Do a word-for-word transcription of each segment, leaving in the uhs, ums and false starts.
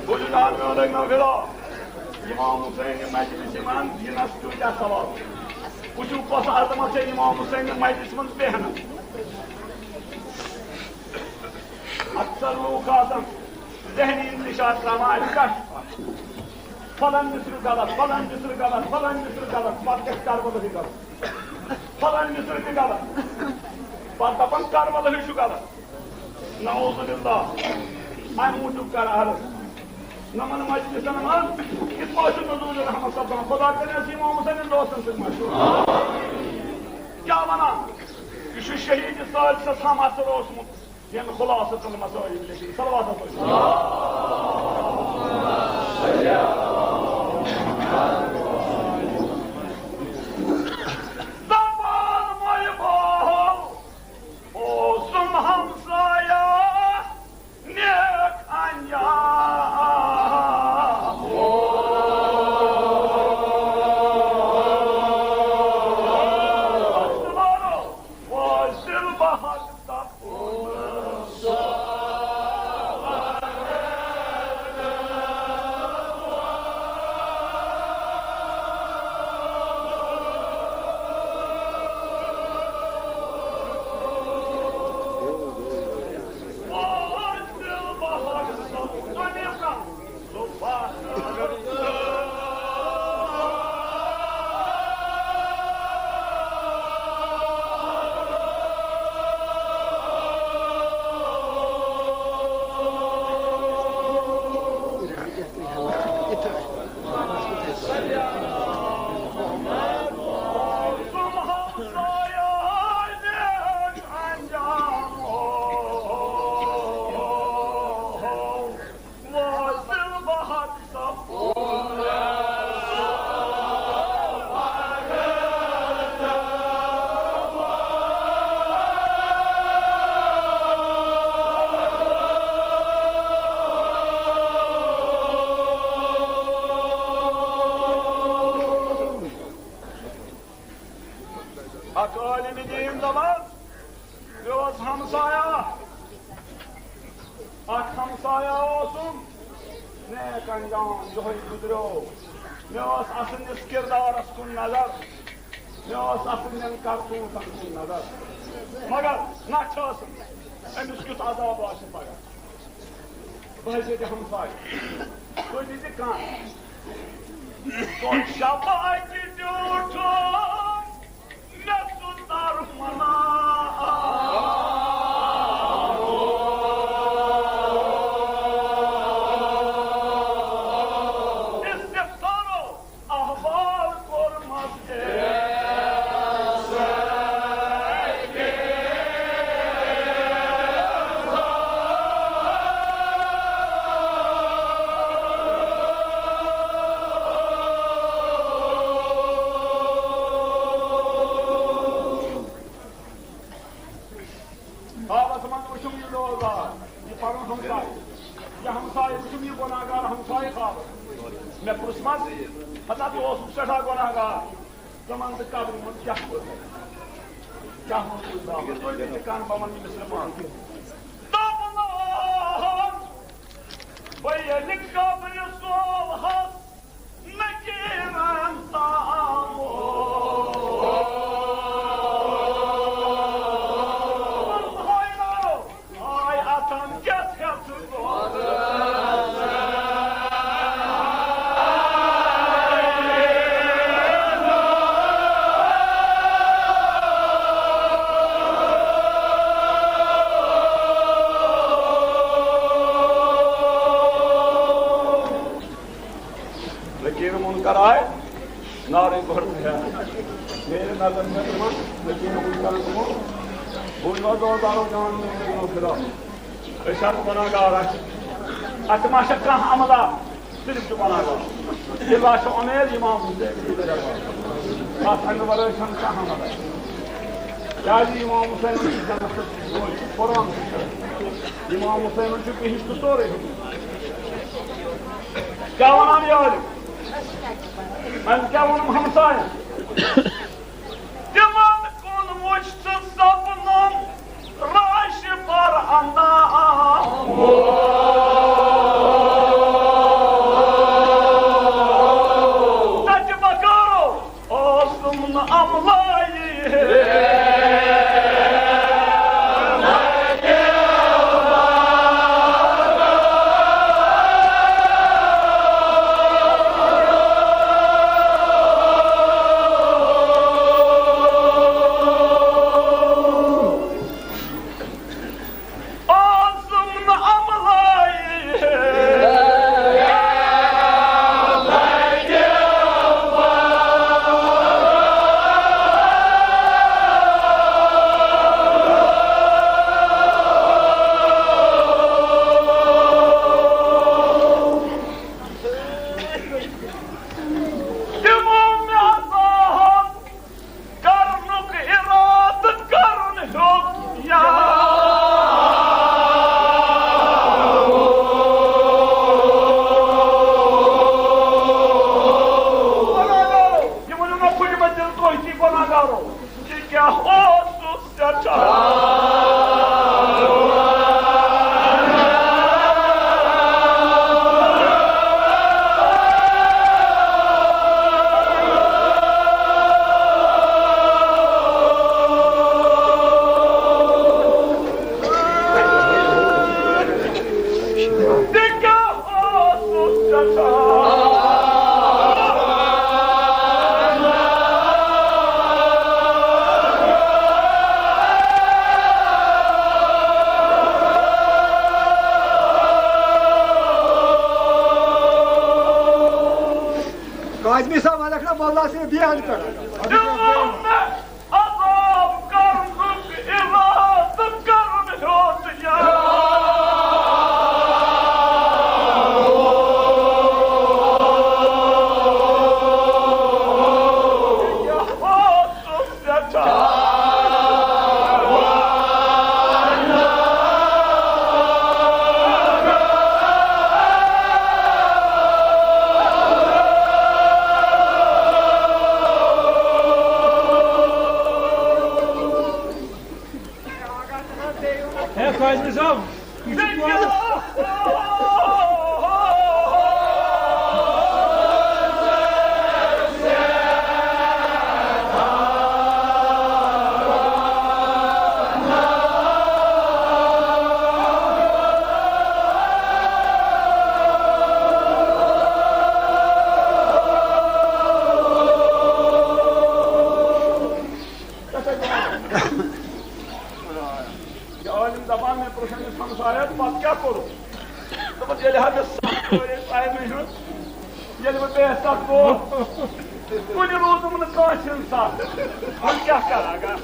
بوٗزِو جان میون، لٲگۍ نو فِدا۔ امام حسین مجلس من، یہِ نس کیٛاہ ثواب؟ وٕچھِو کۄس عظمت چھےٚ امام حسین مجلس منٛز بیہنس۔ اکثر لوٗکھ آسان ذہنی انتشار ترٛاوان اَتہِ پٮ۪ٹھ۔ فلٲنۍ مصرٕ غلط، فلٲنۍ مصرٕ غلط، فلٲنۍ مصرٕ غلط، پتہٕ گژھِ کربلہٕے غلط۔ فلٲنۍ مصرٕ تہِ غلط، پتہٕ دپان کربلہٕے چھُ غلط۔ نعوذ باللہ۔ امہِ موٗجوٗب کر عرض، نمن مجلسن منٛز کِتھ پٲٹھۍ چھُ نزول رحمت سپدان؟ خدا کٔرِنَس امام حسینَن دوستن سۭتۍ مشورٕ۔ کیٛاہ ونان؟ یہِ چھُ شہید سٲلِسس ہم عصر اوسمُت، ییٚمۍ خلاصۃ المسائل لیٚچھِن۔ صلوات ہسا چھُ۔ دپان مۄیہِ بہل اوسُم ہمسایہ نیک انجام۔ فٲصل بہت سپُد۔ اکھ عٲلِم دین دپان، مےٚ اوس ہمسایہ، اکھ ہمسایہ اوسُم، نیک انجام یِہوٚے گُزریو۔ مےٚ ٲس اَسٕنٛدِس کِردارس کُن نظر، مےٚ ٲس اَسٕنٛدٮ۪ن کرتوٗتن کُن نظر، مگر نہ چھِ ٲسٕم، أمِس کیُتھ عذاب آسہِ پگاہ۔ بہٕ حظ ییٚتہِ ہمسایہِ، تُہۍ دِژِ کانٛہہ۔ دۄن شبہٕ اَکہِ ٹیوٗٹھٕ مےٚ سُہ تر منا۔ استفسارو احوال کوٚرمس۔ خوابس منٛز وُچھُم یہِ لوگ آ، یہِ پنُن ہمسایہِ، یہِ ہمسایہِ وُچھُم، یہِ گۄناہ گار ہمسایہِ خوابس۔ مےٚ پرُژھمس، ہتا ژٕ اوسُکھ سٮ۪ٹھاہ گۄناہ گار، ژٕ وَن تہٕ قبرِ منٛز کیٛاہ کوٚر مےٚ؟ کیٛاہ ووٚن تٔمۍ؟ تُہۍ دِیِو کَن، بہٕ وَنہٕ ییٚمِس رِپورٹ۔ دوٚپُن، بہٕ ییٚلہِ قبرِ سوالہس نکیرن تامو۔ آے اتن کیس ہیتھ دۄد۔ نکیر منکر آے، نارے گۄڈٕ تھیا۔ میرے نظر میں تِمن نکیر منکر تِمو بوٗزوا زوردارو جان میرے نو فِدا۔ أسۍ حظ گۄناہگار، اَسہِ، اَسہِ ما چھےٚ کانٛہہ عملا، صرف چھُ گۄناہگار۔ اِلا چھُ اُمید اِمام حُسین۔ تَتھ اَمہِ وَرٲے چھَنہٕ کانٛہہ مَدد۔ کیٛازِ امام حسینَن چھُ جنتَس، قرآن چھُ، امام حسینَن چھُ بہشت سورُے ہیوٚتمُت۔ کیٛاہ وَنان یہِ عٲلِم؟ أمۍ کیٛاہ ووٚنُم ہمساین؟ تِمن کُن وُچھ ژٕ سپنُن راش پر انداز۔ تتہِ بکارو اوسُم نہٕ عملٲیی۔ اوسُم نہٕ عملٲیی۔ تِمو مےٚ ہسا اوس کرنُک اِرادٕ کرُن ہیوٚت یاد۔ یہِ ؤنِو مےٚ پھٕٹمٕتۍ دِل تُہۍ تہِ گۄناہ گارو۔ یہِ کیٛاہ اوسُس سٮ۪ٹھاہ۔ کاظمی صٲب، وۄنۍ لیکھنا مولا سٕنٛدِ بیان پٮ۪ٹھ۔ عذاب کرنُک اِرادٕ کرُن ہیوٚت یاد۔ اوسُس سٮ۪ٹھاہ۔ ہے قاضی صٲب، یہِ چھُ پوٚز۔ یہِ عٲلِم دَپان، مےٚ پرٛژھ أمِس ہمسایَس، پَتہٕ کیٛاہ کوٚرُکھ؟ دوٚپُس، ییٚلہِ ہا مےٚ سَتھ ؤری ٹایمٕے ہیوٚت، ییٚلہِ بہٕ بیٚیہِ سَتھ گوٚو، کُنہِ روٗدُم نہٕ کٲنٛسہِ ہُنٛد سَتھ۔ وۄنۍ کیٛاہ کَرٕ؟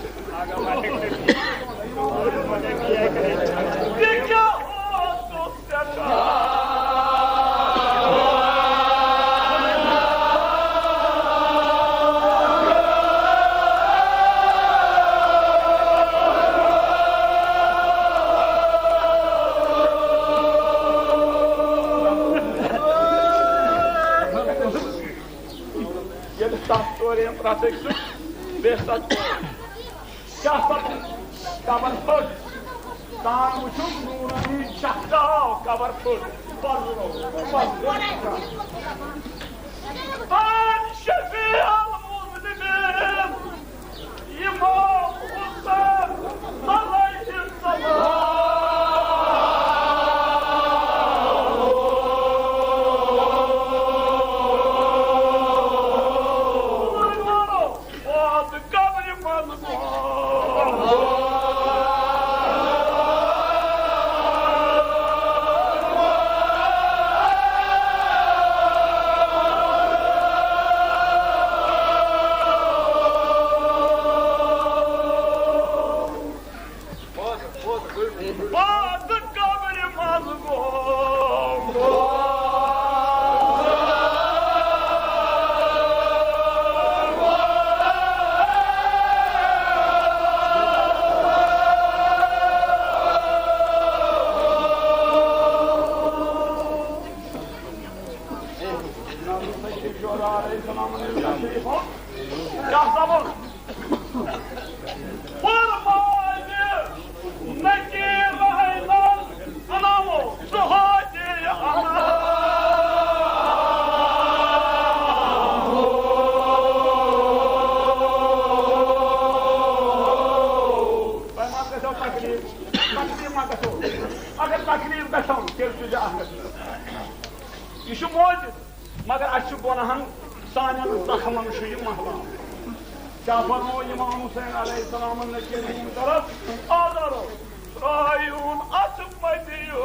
یہِ کیٛاہ اوس؟ ییٚلہِ تَتھ ژورِ یِم پرٛٮ۪تھ أکۍ سُنٛد، بیٚیہِ چھِ تَتھ کیٛاہ سا قبر پھٔٹ؟ تان وٕچھُن نوٗرانی شخص آو قبر پھٔٹ۔ پَزرو، پَزرو۔ تان شفیع المذنبین امام حسین علیہ السلام۔ ووت قبرِ منٛز۔ ووت قبرِ منٛز گوٚو۔ ییٚلہِ تُجہِ اکھ۔ یہِ چھُ معجز، مگر اَسہِ چھُ گۄناہن سانٮ۪ن زخمن چھُ یہِ محلام۔ کیٛاہ فرموو امام حسین علیہ السلامن نکیر منکرس؟ آزارو ترٛایون اتھ مدیو۔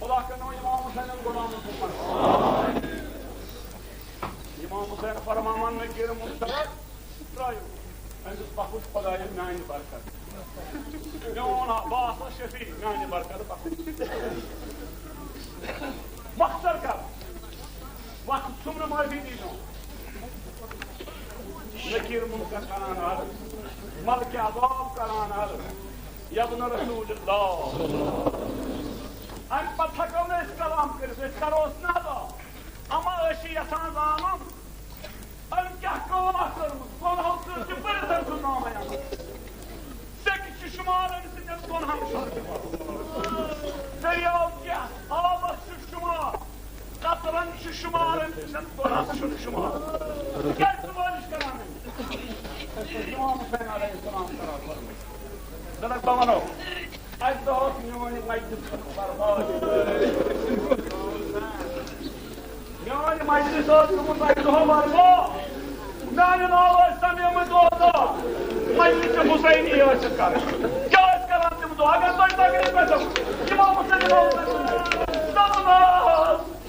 خدا کرنو امام حسینن غلامن سۭتۍ۔ امام حسین فرماوان نکیر منکر ترٛایو أمِس پکُن خدایو میانہِ برکت۔ میون آ-، بہٕ آسا شفیع میانہِ برکت پکُن۔ مختصر کر، وقت چھُم نہٕ معٲفی دیٖزیو۔ نکیر منکر کران عرض، ملکہ عذاب کران عرض، یبن رسول اللہ۔ امہِ پتہٕ ہٮ۪کو نہٕ أسۍ کلام کٔرِتھ، أسۍ کروس نہٕ ادا۔ اما أسۍ چھِ یژھان زانُن، أمۍ کیٛاہ کٲم اکھ کٔرمٕژ؟ گۄنہو سۭتۍ چھِ پٔرِتھ أمۍ سُنٛد نامے احمد۔ سیٚکہِ چھِ شُمار أمۍ سٕنٛدٮ۪ن گۄنہن شُمار۔ دٔریاو کیٛاہ آبس چھُ شُمار، قطرن چھُ شُمار أمۍ سٕنٛدٮ۪ن گۄنہن چھُنہٕ شُمار۔ کیٛازِ ژٕ مٲلِش کران أمِس؟ امام حسین علیہ السلام کران فرمٲیِتھ۔ زنک بہٕ وَنو، اَکہِ دۄہ اوس میون یہِ مجلس برباد۔ میون یہِ مجلس اوس گوٚمُت اَکہِ دۄہ برباد۔ میانہِ ناو ٲسۍ سَمیمٕتۍ دۄہ دۄہ۔ مجلس حسینی ٲسۍ کران۔ کیٛاہ ٲسۍ کران تِم دۄہ؟ اگر تۄہہِ تقریٖب گژھو، یِمو وُچھو، یِمو وُچھو۔ زبردست۔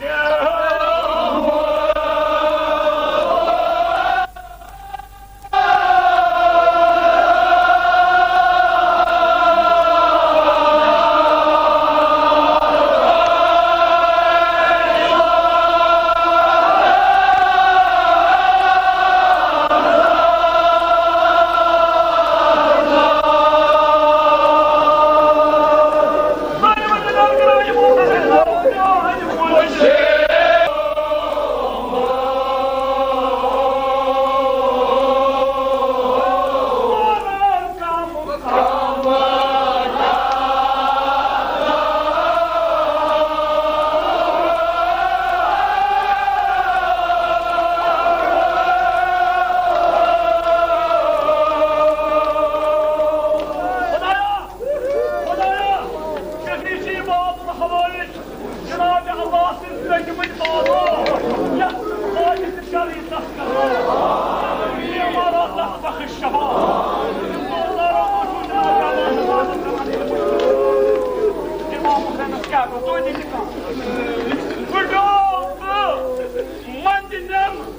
خدایا، شفیع جی باب الحوائج، جناب اللہ سٕنٛدۍ درٛوٚگۍ مٕتۍ بازو، یتھ حاجت شرعی تسکر، بیمارا تس بخش شفا۔ امام حسینس کیٛاہ گوٚو؟ تُہۍ تہِ چھِو کانٛہہ۔ بہٕ ڈوب تہٕ مندِ نٮ۪ن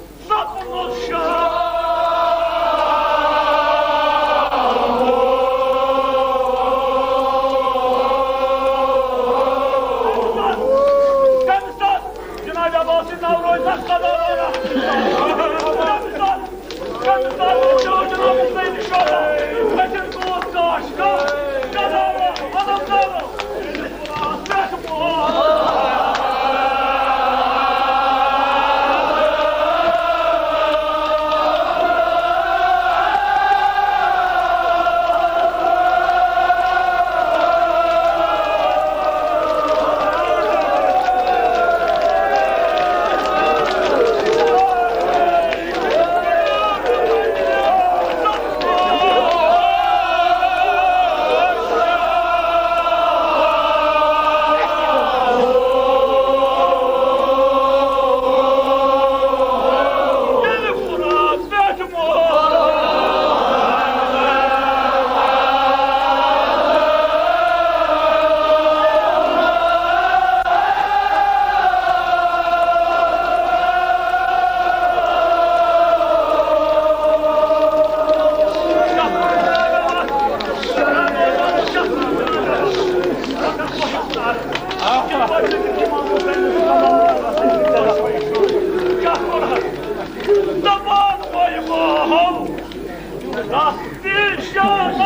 جناب عباس نوروز۔ دستی شامس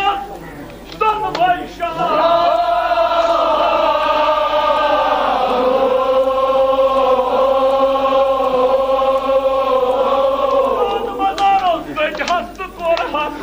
دۄنوَے شامس۔ مزارو ژٔٹۍ ہس تہٕ کوٚر ہس۔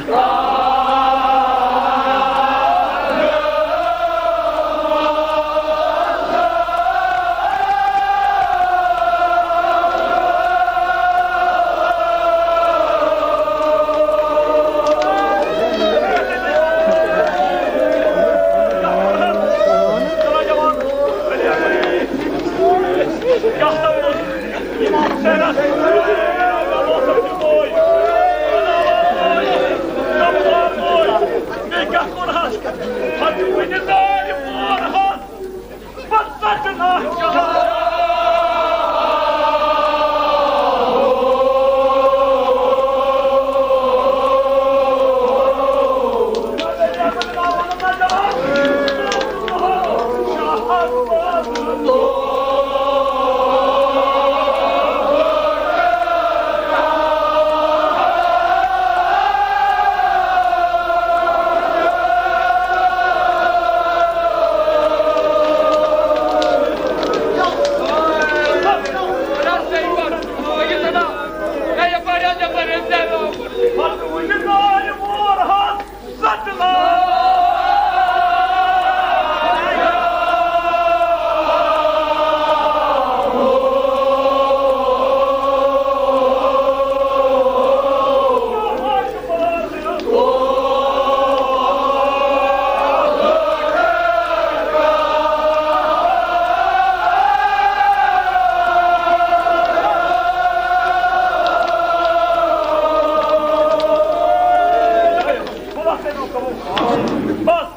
بس،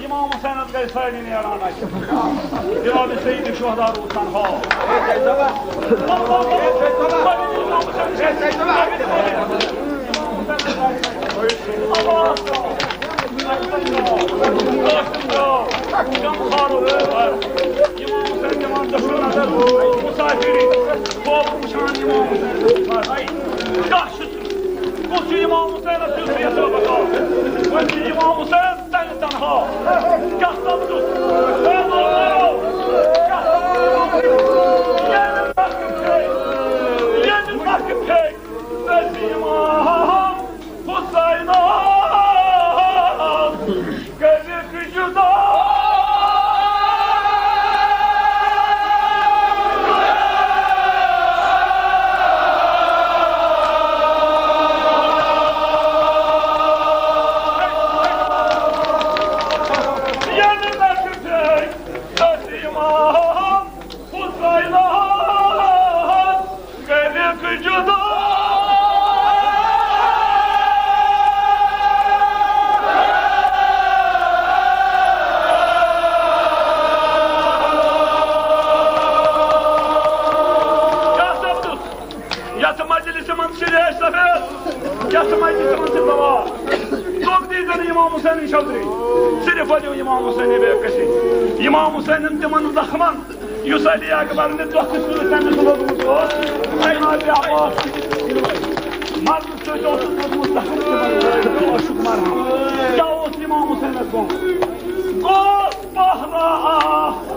امام حسینس گٔے سٲری نیران اتہِ۔ جناب سید شہدا روٗد تنہا۔ مسافری، خوف وٕچھان امام حسین۔ کانٛہہ چھُ کُس چھُ امام حسینس یُتھ یَتھ وقتس؟ وۄنۍ چھُ امام حسین تَلہِ تنہا۔ کیٛاہ سپدُس؟ اے لوگو! کیٛاہ سپدُس؟ ییٚلہِ مکہٕ پھیٚرِ، ییٚلہِ مکہٕ پھیٚرِ، تٔتھۍ امام حسینس کٔرِکھ جُدا۔ ییٚلہِ مےٚ چھُ ژےٚ تٔتھۍ امام حسینس کٔرِکھ جُدا۔ کیٛاہ سپدُس؟ یتھ مجلسہِ منٛز چھِ ریش سفید، یتھ مجلسہِ منٛز چھِ زوال۔ ژوٚپ دی زن امام حسینٕنۍ شودری، صرف ؤلِو امام حسینٕنۍ بے کسی۔ امام حسینن تِمن زخمن یُس علی اکبرن دۄکھٕ سۭتۍ تٔمِس لوٚگمُت اوس، جناب عباس سٕنٛدِ مرنہٕ سۭتۍ اوسُس لوٚگمُت زخم تِمن عاشق مرحم۔ کیٛاہ اوس امام حسینس گوٚمُت؟ گوٚو پہرا اکھ۔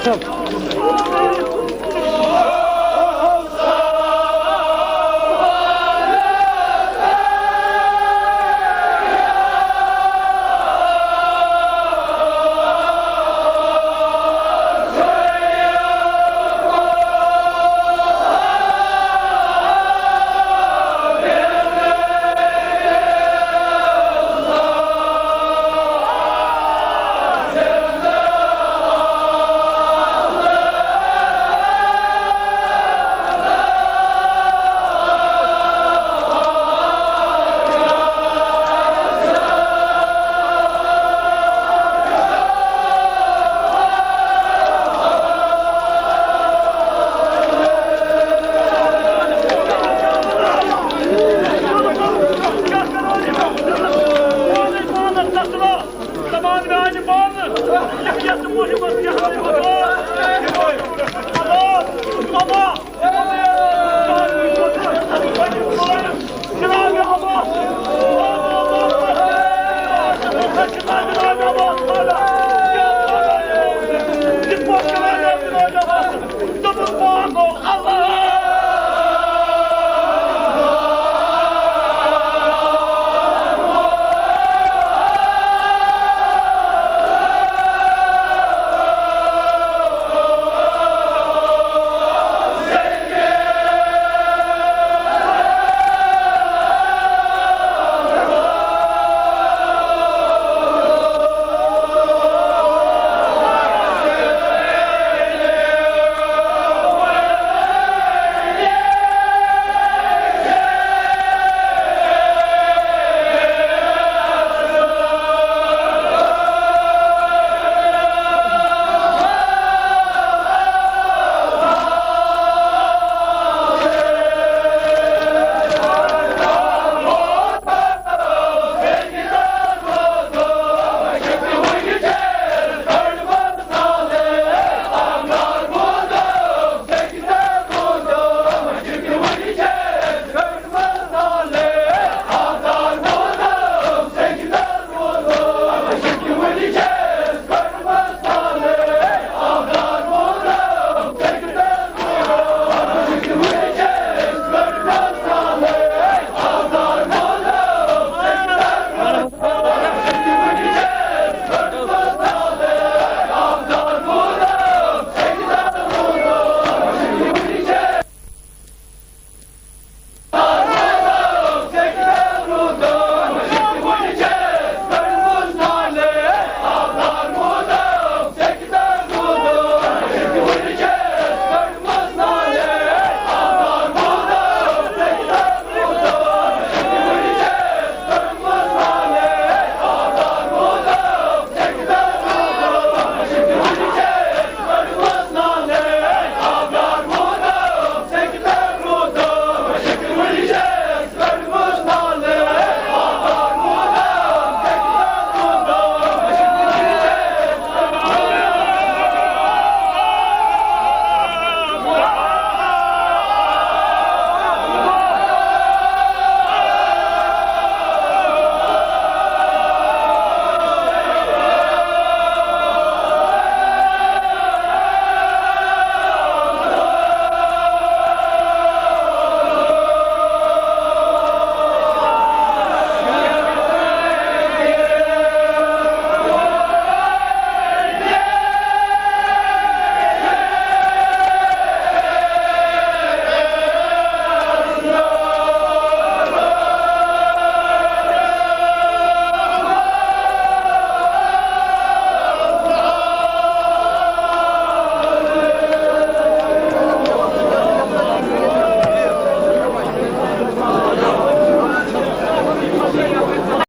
Look,